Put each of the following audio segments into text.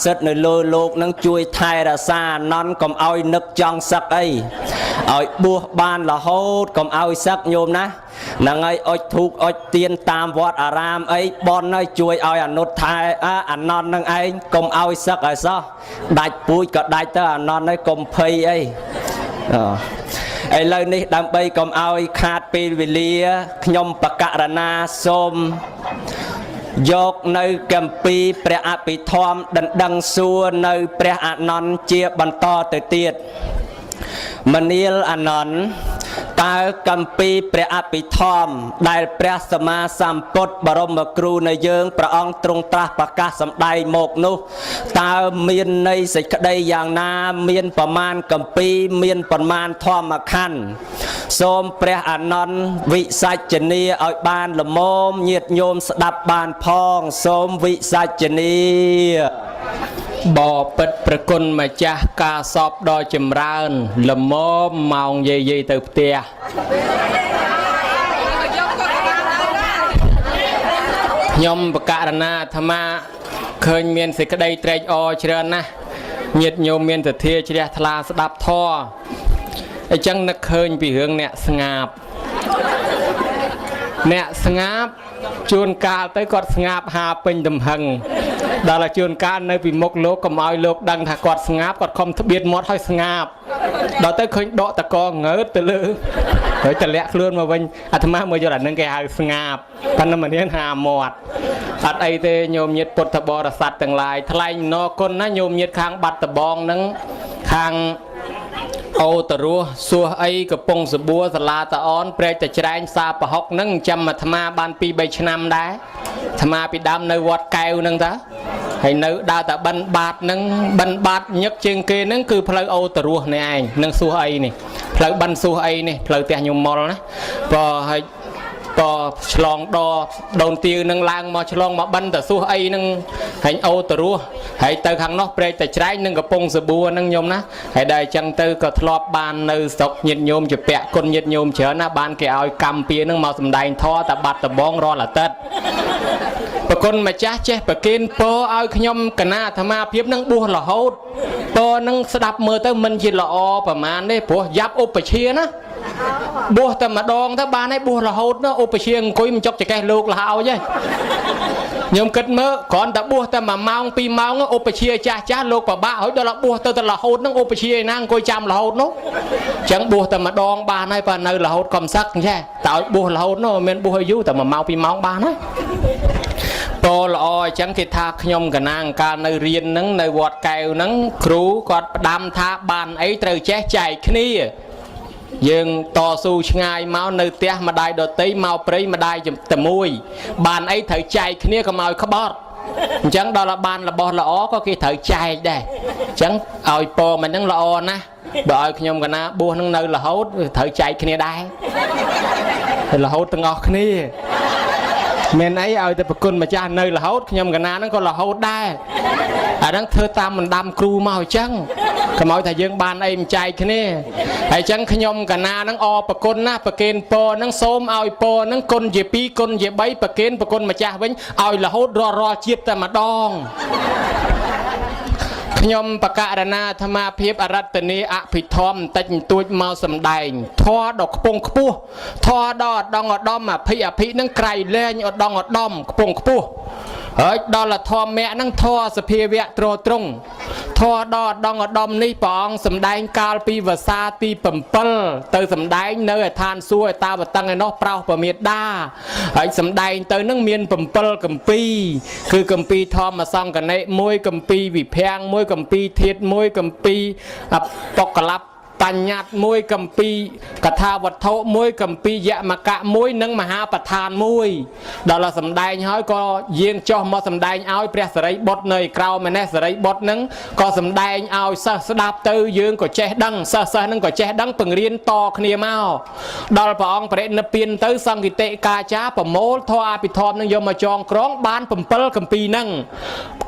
សិទ្ធនៅលើលោកនឹងជួយថែរក្សាអានន្ទកុំឲ្យនឹកចង់សឹកអីឲ្យបួសបានរហូតកុំឲ្យសឹកញោមណាហ្នឹងហើយអុចធូបអុចទៀនតាមវត្តអារាមអីបនហើយជួយឲ្យអនុថែអានន្ទនឹងឯងកុំឲ្យសឹកឲ្យសោះដាច់ពូជក៏ដាច់ទៅអានន្ទហើយកុំភ័យអីអឥឡូវនេះដើម្បីកុំឲ្យខាតពេលវេលាខ្ញុំបកករណាសូមយកនៅកម្ពីព្រះអភិធម្មដណ្ដឹងសួរនៅព្រះអនន្តជាបន្តទៅទៀតមនាលអនន្តតើកម្ពីព្រះអភិធម្មដែលព្រះសម្មាសម្ពុទ្ធបរមគ្រូនៃយើងព្រះអង្គទ្រង់ត្រាស់ប្រកាសសម្ដែងមកនោះតើមានន័យសេចក្តីយ៉ាងណាមានប្រមាណកម្ពីមានប្រមាណធម្មខណ្ឌសូមព្រះអនន្តវិសាចនីឲ្យបានល្មមញាតញោមស្ដាប់បានផងសូមវិសាចនី បពិតប្រគុណម្ចាស់ការសពដ៏ចម្រើនល្មមម៉ោងយាយយាយទៅផ្ទះខ្ញុំបករណាអាត្មាឃើញមានសេចក្តីត្រេកអរច្រើនណាស់ញាតិញោមមានសទ្ធាជ្រះថ្លាស្ដាប់ធម៌អញ្ចឹងនឹកឃើញពីរឿងអ្នកស្ងាបអ្នកស្ងាបជួនកាលទៅគាត់ស្ងាបហាពេញទំហឹងដល់តែជួនកាលនៅពីមុខលោកកុំឲ្យលោកដឹងថាគាត់ស្ងាបគាត់ខំត្បៀតមាត់ឲ្យស្ងាបដល់ទៅឃើញដកតកងើតទៅលើហើយតម្លាក់ខ្លួនមកវិញអាត្មាមើលយល់អានឹងគេហៅស្ងាបប៉ុន្តែមិនហ៊ានហាមាត់អត់អីទេញោមញាតពុទ្ធបរិស័ទទាំងឡាយថ្លែងអំណរគុណណាញោមញាតខាងបាត់ដបងនឹងខាងអូតរស់សួសអីកំពង់សបួរសាលាតាអនព្រែកតច្រែងសាប្រហុកនឹងចាំអាត្មាបាន2 3ឆ្នាំដែរអាត្មាពីដើមនៅវត្តកែវនឹងតាហើយនៅដើរតាបិណ្ឌបាតនឹងបិណ្ឌបាតញឹកជាងគេនឹងគឺផ្លូវអូតរស់នេះឯងនឹងសួសអីនេះផ្លូវបិណ្ឌសួសអីនេះផ្លូវផ្ទះញោមមុលណាបើហើយបឆ្លងដដូនទាវនឹងឡើងមកឆ្លងមកបិណ្ឌតសួសអីនឹងហើយអូតរស់ហើយទៅខាងនោះព្រែកតច្រែងនឹងកំពង់សបួរនឹងញោមណាហើយដល់អញ្ចឹងទៅក៏ធ្លាប់បាននៅស្រុកញាតិញោមជាពាក់គុណញាតិញោមច្រើនណាបានគេឲ្យកម្មពៀនឹងមកសំដែងធម៌តបាត់ដបងរាល់អាទិត្យប្រគុណម្ចាស់ចេះប្រគេនពរឲ្យខ្ញុំកណាអាត្មាភាពនឹងបួសរហូតពរនឹងស្ដាប់មើលទៅមិនជាល្អប្រមាណទេព្រោះយ៉ាប់ឧបជាណាបួសតែម្ដងទៅបានហើយបួសរហូតនោះឧបជាអង្គុយមិនចុកចកេះលោកលហើយខ្ញុំគិតមើលគ្រាន់តែបួសតែ1ម៉ោង2ម៉ោងឧបជាចាស់ចាស់លោកពិបាកហើយដល់បួសទៅតែរហូតនឹងឧបជាឯណាអង្គុយចាំរហូតនោះអញ្ចឹងបួសតែម្ដងបានហើយបើនៅរហូតកំសឹកអញ្ចេះតើឲ្យបួសរហូតនោះមិនមែនបួសឲ្យយូរតែ1ម៉ោង2ម៉ោងបានហើយពរល្អអញ្ចឹងគេថាខ្ញុំកណាកាលនៅរៀននឹងនៅវត្តកែវនឹងគ្រូគាត់ផ្ដាំថាបានអីត្រូវចេះចែកគ្នាយើងតស៊ូឆ្ងាយមកនៅផ្ទះម្ដាយដតីមកព្រៃម្ដាយតែមួយបានអីត្រូវចែកគ្នាកុំឲ្យក្បត់អញ្ចឹងដល់បានរបស់ល្អក៏គេត្រូវចែកដែរអញ្ចឹងឲ្យពរមិនហ្នឹងល្អណាស់បើឲ្យខ្ញុំកណាបួសនឹងនៅរហូតត្រូវចែកគ្នាដែររហូតទាំងអស់គ្នាមានអីឲ្យតែប្រគុណម្ចាស់នៅរហូតខ្ញុំកណាហ្នឹងក៏រហូតដែរអាហ្នឹងធ្វើតាមបណ្ដាំគ្រូមកអញ្ចឹងកុំឲ្យថាយើងបានអីមិនចែកគ្នាហើយអញ្ចឹងខ្ញុំកណាហ្នឹងអរប្រគុណណាស់ប្រគេនពរហ្នឹងសូមឲ្យពរហ្នឹងគុណជា2គុណជា3ប្រគេនប្រគុណម្ចាស់វិញឲ្យរហូតរាល់ជាតិតែម្ដងខ្ញុំបករណាអាត្មាភាពអរតនីអភិធម្មបន្តិចបន្តួចមកសំដែងធម៌ដ៏ខ្ពង់ខ្ពស់ធម៌ដ៏ឧត្តមឧត្តមអភិអភិនឹងក្រៃលែងឧត្តមឧត្តមខ្ពង់ខ្ពស់ហើយដល់ធម្មៈនឹងធម៌សភាវៈត្រត្រង់ធម៌ដ៏ឧត្តមឧត្តមនេះព្រះអង្គសំដែងកាលពីវស្សាទី7ទៅសំដែងនៅឯឋានសួគ៌ឯតាវតឹងឯនោះប្រោសពមេដាហើយសំដែងទៅនឹងមាន7កម្ពីគឺកម្ពីធម្មសង្កណិ1កម្ពីវិភាំង1កម្ពីធាត1កម្ពីបកលបបញ្ញត្តិ1កម្ពីកថាវត្ថុ1កម្ពីយមកៈ1និងមហាប្រធាន1ដល់សំដែងហើយក៏យាងចុះមកសំដែងឲ្យព្រះសិរីបុត្រនៅក្រោមឯនេះសិរីបុត្រនឹងក៏សំដែងឲ្យសិស្សស្ដាប់ទៅយើងក៏ចេះដឹងសិស្សនឹងក៏ចេះដឹងពង្រៀនតគ្នាមកដល់ព្រះអង្គបរិនិព្វានទៅសង្ឃិតិកាចាប្រមូលធម៌អភិធម្មនឹងយកមកចងក្រងបាន7កម្ពីនឹង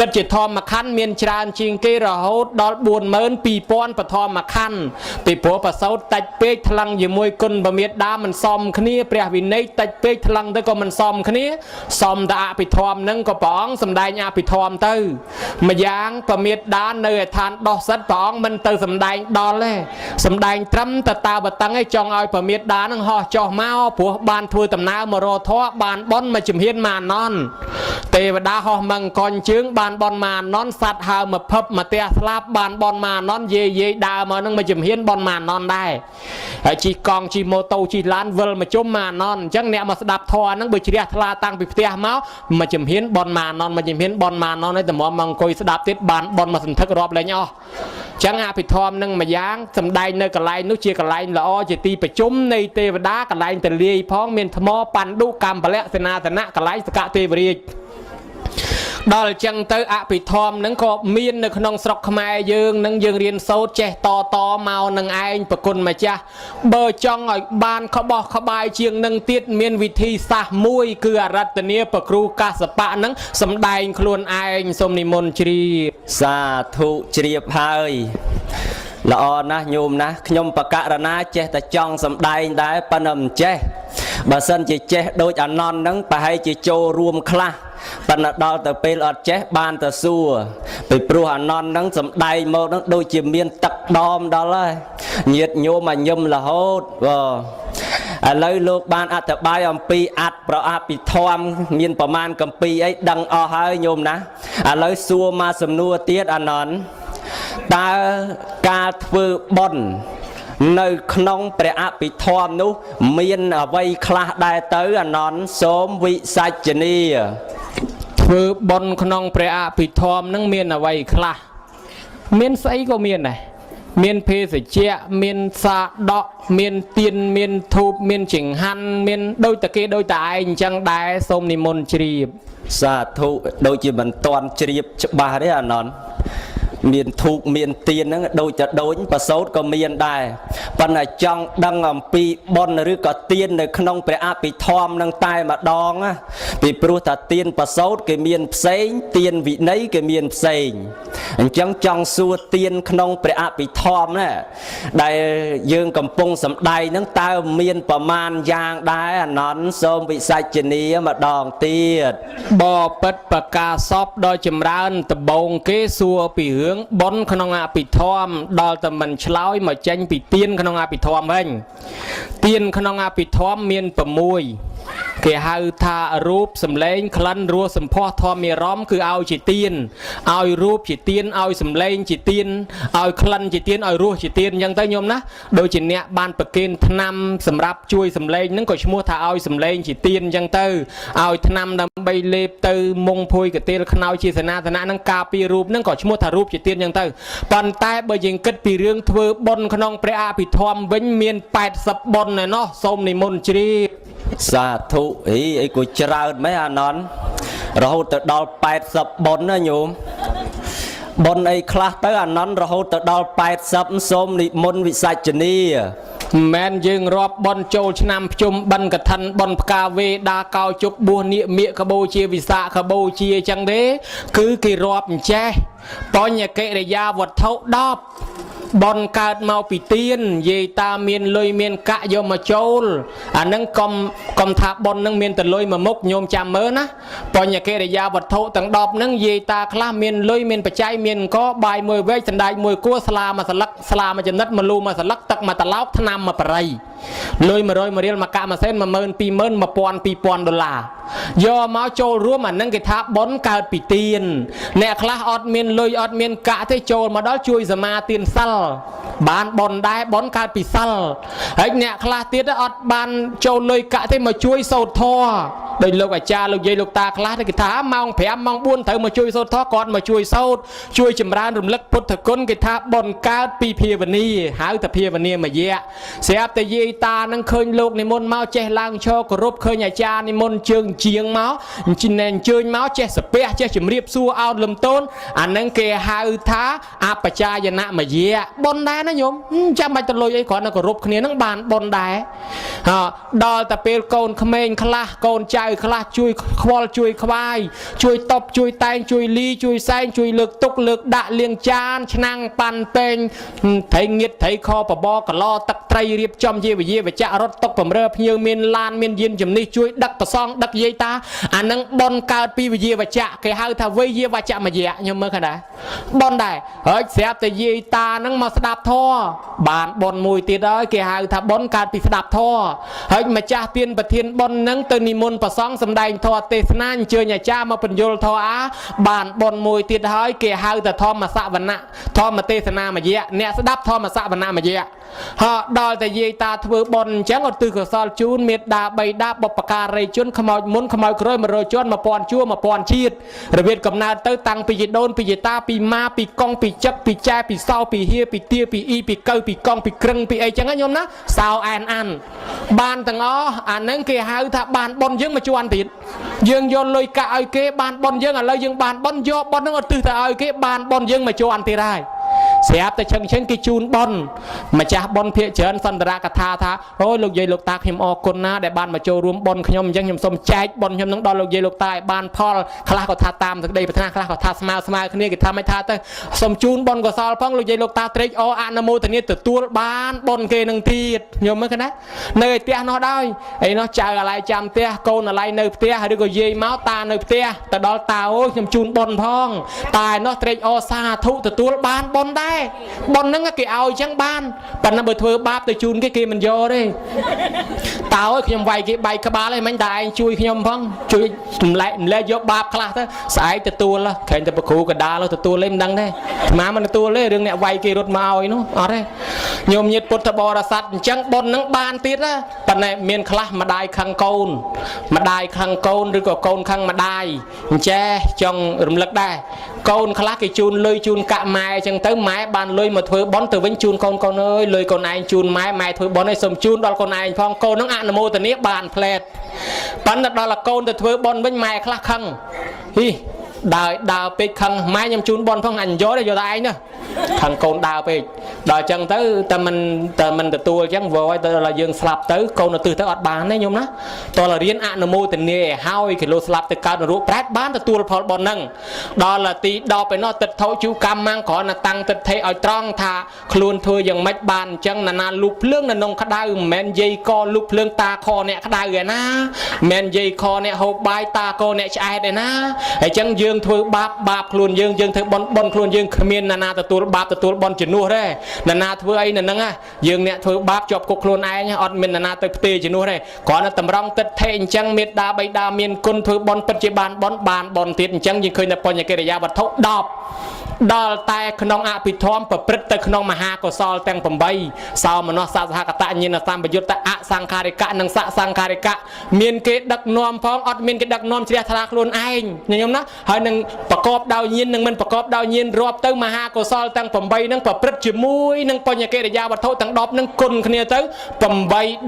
គិតជាធម្មខណ្ឌមានច្រើនជាងគេរហូតដល់42000បធម្មខណ្ឌ ពីព្រោះប្រសោតតិចពេកថ្លឹងជាមួយគុណពមេដាមិនសមគ្នាព្រះវិន័យតិចពេកថ្លឹងទៅក៏មិនសមគ្នាសមតែអភិធម្មនឹងក៏ព្រះអង្គសម្ដែងអភិធម្មទៅម្យ៉ាងពមេដានៅឯឋានដោះសិតព្រះអង្គមិនទៅសម្ដែងដល់ទេសម្ដែងត្រឹមតតាបតឹងឯងចង់ឲ្យពមេដានឹងហោះចោះមកព្រោះបានធ្វើដំណើរមករកធម៌បានបនមកជំហានមកអនន្តទេវតាហោះមកកញ្ជើងបានបនមកអនន្តសត្វហើមកភឹបមកផ្ទះស្លាប់បានបនមកអនន្តយាយយាយដើរមកនឹងមកជំហានបនមកអនន្តដែរហើយជិះកង់ជិះម៉ូតូជិះឡានវិលមកជុំមកអនន្តអញ្ចឹងអ្នកមកស្ដាប់ធម៌ហ្នឹងបើជ្រះថ្លាតាំងពីផ្ទះមកមកជំហានបនមកអនន្តមកជំហានបនមកអនន្តហើយតម្រាំមកអង្គុយស្ដាប់ទៀតបានបនមកសន្ធឹករាប់លែងអស់ចឹងអភិធម្មនឹងមួយយ៉ាងសំដែងនៅកន្លែងនោះជាកន្លែងល្អជាទីប្រជុំនៃទេវតាកន្លែងទលាយផងមានថ្មបណ្ឌុកម្ពលៈសេនាសនៈកន្លែងសកទេវរាជដល់ចឹងទៅអភិធម្មនឹងក៏មាននៅក្នុងស្រុកខ្មែរយើងនឹងយើងរៀនសូត្រចេះតតមកនឹងឯងប្រគុណម្ចាស់បើចង់ឲ្យបានក្បោះក្បាយជាងនឹងទៀតមានវិធីសាស្ត្រមួយគឺអរតនីប្រគ្រូកាសបៈនឹងសំដែងខ្លួនឯងសូមនិមន្តជ្រាប សាធុជ្រាបហើយល្អណាស់ញោមណាស់ខ្ញុំបកករណាចេះតែចង់សំដែងដែរប៉ុន្តែមិនចេះបើសិនជាចេះដូចអានន្ទហ្នឹងប្រហែលជាចូលរួមខ្លះប៉ុន្តែដល់ទៅពេលអត់ចេះបានតែសួរពីព្រោះអានន្ទហ្នឹងសំដែងមកហ្នឹងដូចជាមានទឹកដមដល់ហើយញាតញោមមកញឹមរហូតបាទឥឡូវលោកបានអធិប្បាយអំពីអត្តប្រអភិធម្មមានប្រមាណកម្ពីអីដឹងអស់ហើយញោមណាឥឡូវសួរមកសំណួរទៀតអានន្ទតើការធ្វើបុណ្យនៅក្នុងព្រះអភិធម្មនោះមានអ្វីខ្លះដែរទៅអានន្ទសូមវិសាចនី ធ្វើបុណ្យក្នុងព្រះអភិធម្មនឹងមានអ្វីខ្លះមានស្អីក៏មានដែរមានភេសជ្ជៈមានសាដកមានទៀនមានធូបមានចង្ហាន់មានដូចតែគេដូចតែឯងអញ្ចឹងដែរសូមនិមន្តជ្រាប សាធុដូចជាមិនតន់ជ្រាបច្បាស់ទេអានន្ទមានធូបមានទៀនហ្នឹងដូចតែដូចប្រសូតក៏មានដែរប៉ុន្តែចង់ដឹងអំពីបុណ្យឬក៏ទៀននៅក្នុងព្រះអភិធម្មនឹងតែម្ដងណាពីព្រោះថាទៀនប្រសូតគេមានផ្សេងទៀនវិន័យគេមានផ្សេងអញ្ចឹងចង់សួរទៀនក្នុងព្រះអភិធម្មណាដែលយើងកំពុងសម្ដែងហ្នឹងតើមានប្រមាណយ៉ាងដែរអានន្ទសូមវិសាចនីម្ដងទៀត បពិតបកាសពដ៏ចម្រើនដបងគេសួរពីរឿងបុណ្យក្នុងអភិធម្មដល់តែមិនឆ្លើយមកចេញពីទៀនក្នុងអភិធម្មវិញទៀនក្នុងអភិធម្មមាន6គេហៅថារូបសម្លេងក្លិនរសសម្ផស្សធម្មអារម្មណ៍គឺឲ្យជាទៀនឲ្យរូបជាទៀនឲ្យសម្លេងជាទៀនឲ្យក្លិនជាទៀនឲ្យរសជាទៀនអញ្ចឹងទៅញោមណាដូចជាអ្នកបានប្រគេនថ្នាំសម្រាប់ជួយសម្លេងហ្នឹងក៏ឈ្មោះថាឲ្យសម្លេងជាទៀនអញ្ចឹងទៅឲ្យថ្នាំដើម្បីលេបទៅមុងភួយកទៀលខ្នើយជាសេនាសនៈហ្នឹងការពីរូបហ្នឹងក៏ឈ្មោះថារូបជាទៀនអញ្ចឹងទៅប៉ុន្តែបើយើងគិតពីរឿងធ្វើបុណ្យក្នុងព្រះអភិធម្មវិញមាន80បុណ្យឯណោះសូមនិមន្តជ្រាប សាធុអីអីក៏ច្រើនម៉េះអានន្ទរហូតទៅដល់80បុណ្យណាញោមបុណ្យអីខ្លះទៅអានន្ទរហូតទៅដល់80សូមនិមន្តវិសាចនី មិនមែនយើងរាប់បនចូលឆ្នាំភ្ជុំបិណ្ឌកឋិនបនផ្កាវេដាកោជុកបួសនាគមៀកកបោជាវិសាខបោជាអញ្ចឹងទេគឺគេរាប់អញ្ចេះបញ្ញកិរិយាវត្ថុ10បនកើតមកពីទៀននិយាយតាមានលុយមានកាក់យកមកចូលអាហ្នឹងកុំកុំថាបនហ្នឹងមានតែលុយមួយមុខញោមចាំមើលណាបញ្ញកិរិយាវត្ថុទាំង10ហ្នឹងនិយាយតាខ្លះមានលុយមានបច្ច័យមានអង្គបាយមួយវែកសណ្ដែកមួយគួរស្លាមួយសន្លឹកស្លាមួយចំណិតមួយលូមួយសន្លឹកទឹកមួយត្រឡោកថ្នាំមួយបរិយលុយ100មួយរៀលមួយកាក់មួយសេន10000 20000 1000 2000ដុល្លារយកមកចូលរួមអាហ្នឹងគេថាបនកើតពីទៀនអ្នកខ្លះអត់មានលុយអត់មានកាក់ទេចូលមកដល់ជួយសមាទានសិលបានបនដែរបនកើតពីសិលហើយអ្នកខ្លះទៀតអត់បានចូលលុយកាក់ទេមកជួយសូត្រធម៌ដោយលោកអាចារ្យលោកយាយលោកតាខ្លះគេថាម៉ោង5ម៉ោង4ត្រូវមកជួយសូត្រធម៌គាត់មកជួយសូត្រជួយចម្រើនរំលឹកពុទ្ធគុណគេថាបនកើតពីភាវនាហៅថាភាវនាមយៈស្រាប់តែយាយ យតានឹងឃើញលោកនិមន្តមកចេះឡើងឈរគោរពឃើញអាចារ្យនិមន្តជើងជាងមកអញ្ជើញមកចេះសាពះចេះជំរាបសួរអោនលំទោនអានឹងគេហៅថាអបជាយនមយៈបុណ្យដែរណាញោមចាំបាច់ទៅលុយអីគ្រាន់តែគោរពគ្នានឹងបានបុណ្យដែរហ៎ដល់តែពេលកូនក្មេងខ្លះកូនចៅខ្លះជួយខ្វល់ជួយខ្វាយជួយតបជួយតែងជួយលីជួយសែងជួយលើកទុកលើកដាក់លាងចានឆ្នាំងប៉ាន់ពេងត្រីងៀតត្រីខបបកឡទឹកត្រីរៀបចំជាវិយាវចៈរត់ទុកបំរើភ្ញៀវមានឡានមានយានជំនិះជួយដឹកប្រសងដឹកយាយតាអានឹងបុណ្យកើតពីវិយាវចៈគេហៅថាវិយាវចៈមយៈខ្ញុំមើលឃើញដែរបុណ្យដែរហើយស្រាប់តែយាយតានឹងមកស្ដាប់ធម៌បានបុណ្យមួយទៀតហើយគេហៅថាបុណ្យកើតពីស្ដាប់ធម៌ហើយម្ចាស់ទានប្រធានបុណ្យនឹងទៅនិមន្តប្រសងសម្ដែងធម៌ទេសនាអញ្ជើញអាចារ្យមកបញ្យលធម៌អាបានបុណ្យមួយទៀតហើយគេហៅថាធម្មសវណៈធម្មទេសនាមយៈអ្នកស្ដាប់ធម្មសវនមយៈហដល់តែយាយតាធ្វើបុណ្យអញ្ចឹងឧទ្ទិសកុសលជូនមេត្តាបៃតាបុព្វការីជនខ្មោចមុនខ្មោចក្រោយ100ជាន់1000ជួរ1000ជាតិរបៀបកំណើតទៅតាំងពីជីដូនពីជីតាពីម៉ាពីកងពីចឹកពីចែពីសោពីហៀពីទាពីអ៊ីពីកៅពីកងពីក្រឹងពីអីចឹងណាញោមណាសោអែនអានបានទាំងអស់អាហ្នឹងគេហៅថាបានបុណ្យយើងមួយជាន់ទៀតយើងយកលុយកាក់ឲ្យគេបានបុណ្យយើងឥឡូវយើងបានបុណ្យយកបុណ្យហ្នឹងឧទ្ទិសទៅឲ្យគេបានបុណ្យយើងមួយជាន់ទៀតហើយស្រាប់តែឆឹងឆឹងគេជូនបុណ្យម្ចាស់បុណ្យភាកច្រើនសន្តរកថាថាអូយលោកយាយលោកតាខ្ញុំអរគុណណាដែលបានមកចូលរួមបុណ្យខ្ញុំអញ្ចឹងខ្ញុំសូមចែកបុណ្យខ្ញុំនឹងដល់លោកយាយលោកតាឲ្យបានផលខ្លះក៏ថាតាមសេចក្តីប្រាថ្នាខ្លះក៏ថាស្មើស្មើគ្នាគេថាមិនថាទៅសូមជូនបុណ្យកុសលផងលោកយាយលោកតាត្រេកអរអនុមោទនាទទួលបានបុណ្យគេនឹងទៀតញោមមើលឃើញណានៅឯផ្ទះនោះដោយឯនោះចៅអាឡ័យចាំផ្ទះកូនអាឡ័យនៅផ្ទះឬក៏យាយមកតានៅផ្ទះទៅដល់តាអូយខ្ញុំជូនបុណ្យផងតែឯនោះត្រេកអរសាធុទទួលបានបុណ្យដែរបុណ្យហ្នឹងគេឲ្យអញ្ចឹងបានប៉ុន្តែបើធ្វើបាបទៅជូនគេគេមិនយកទេតើអើយខ្ញុំវាយគេបែកក្បាលឯងមិញតែឯងជួយខ្ញុំផងជួយចម្លែកម្លែកយកបាបខ្លះទៅស្អែកទទួលក្រែងតែប្រគ្រូកដាលទទួលទេមិនដឹងទេអាត្មាមិនទទួលទេរឿងអ្នកវាយគេរត់មកឲ្យនោះអត់ទេញោមញាតពុទ្ធបរិស័ទអញ្ចឹងបុណ្យហ្នឹងបានទៀតណាប៉ុន្តែមានខ្លះម្ដាយខឹងកូនម្ដាយខឹងកូនឬក៏កូនខឹងម្ដាយអញ្ចេះចង់រំលឹកដែរកូនខ្លះគេជូនលុយជូនកាក់ម៉ែអញ្ចឹងទៅម៉ែបានលុយមកធ្វើបុណ្យទៅវិញជូនកូនកូនអើយលុយកូនឯងជូនម៉ែម៉ែធ្វើបុណ្យឲ្យសូមជូនដល់កូនឯងផងកូននឹងអនុមោទនាបានផ្លែតប៉ុន្តែដល់កូនទៅធ្វើបុណ្យវិញម៉ែខ្លះខឹងហ៊ីដើរដើរពេកខឹងម៉ែខ្ញុំជូនបុណ្យផងអញយកទេយកតែឯងណាខឹងកូនដើរពេកដល់អញ្ចឹងទៅតែមិនទទួលអញ្ចឹងវយទៅដល់យើងស្លាប់ទៅកូនទៅទិសទៅអត់បានទេញោមណាតើរៀនអនុមោទនាឲ្យហើយគីឡូស្លាប់ទៅកើតនរកប្រែតបានទទួលផលបុណ្យហ្នឹងដល់ទី10ឯណោះទិដ្ឋុជុកម្មម៉ាំងគ្រាន់តែតាំងទិដ្ឋិឲ្យត្រង់ថាខ្លួនធ្វើយ៉ាងម៉េចបានអញ្ចឹងណាណាលូកភ្លើងនៅក្នុងក្តៅមិនមែនយាយកលូកភ្លើងតាខអ្នកក្តៅឯណាមិនមែនយាយខអ្នកហូបបាយតាកអ្នកឆ្អែតឯណាអញ្ចឹងយើងធ្វើបាបបាបខ្លួនយើងយើងធ្វើបុណ្យបុណ្យខ្លួនយើងគ្មានណាណាទទួលបាបទទួលបុណ្យជំនួសទេណាណាធ្វើអីនៅហ្នឹងយើងអ្នកធ្វើបាបជាប់គុកខ្លួនឯងអត់មានណាណាទៅផ្ទេជំនួសទេគ្រាន់តែតម្រង់ទិដ្ឋិអញ្ចឹងមេត្តាបិតាមានគុណធ្វើបុណ្យពិតជាបានបុណ្យបានបុណ្យទៀតអញ្ចឹងយើងឃើញតែបញ្ញកិរិយាវត្ថុ10ដល់តែក្នុងអភិធម្មប្រព្រឹត្តទៅក្នុងមហាកុសលទាំង8សោមនស្សសហកតញាណសម្បយុត្តអសង្ខារិកៈនិងសសង្ខារិកៈមានគេដឹកនាំផងអត់មានគេដឹកនាំជ្រះថ្លាខ្លួនឯងញោមណាហើយនឹងប្រកបដោយញាណនិងមិនប្រកបដោយញាណរាប់ទៅមហាកុសលទាំង8នឹងប្រព្រឹត្តជាមួយនឹងបញ្ញកិរិយាវត្ថុទាំង10នឹងគុណគ្នាទៅ8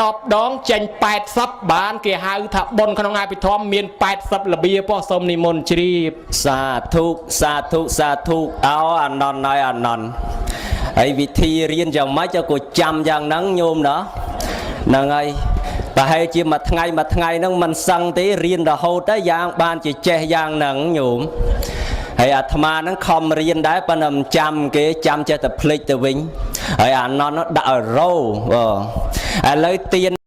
10ដងចេញ80បានគេហៅថាបុណ្យក្នុងអភិធម្មមាន80របៀបពោះសូមនិមន្តជ្រាប សាធុសាធុសាធុអោអានន្ទហើយអានន្ទហើយវិធីរៀនយ៉ាងម៉េចក៏ចាំយ៉ាងហ្នឹងញោមណាហ្នឹងហើយប្រហែលជាមួយថ្ងៃមួយថ្ងៃហ្នឹងមិនសឹងទេរៀនរហូតទៅយ៉ាងបានជាចេះយ៉ាងហ្នឹងញោមហើយអាត្មាហ្នឹងខំរៀនដែរប៉ុន្តែមិនចាំគេចាំចេះតែភ្លេចទៅវិញហើយអានន្ទដាក់ឲ្យរោឥឡូវទៀន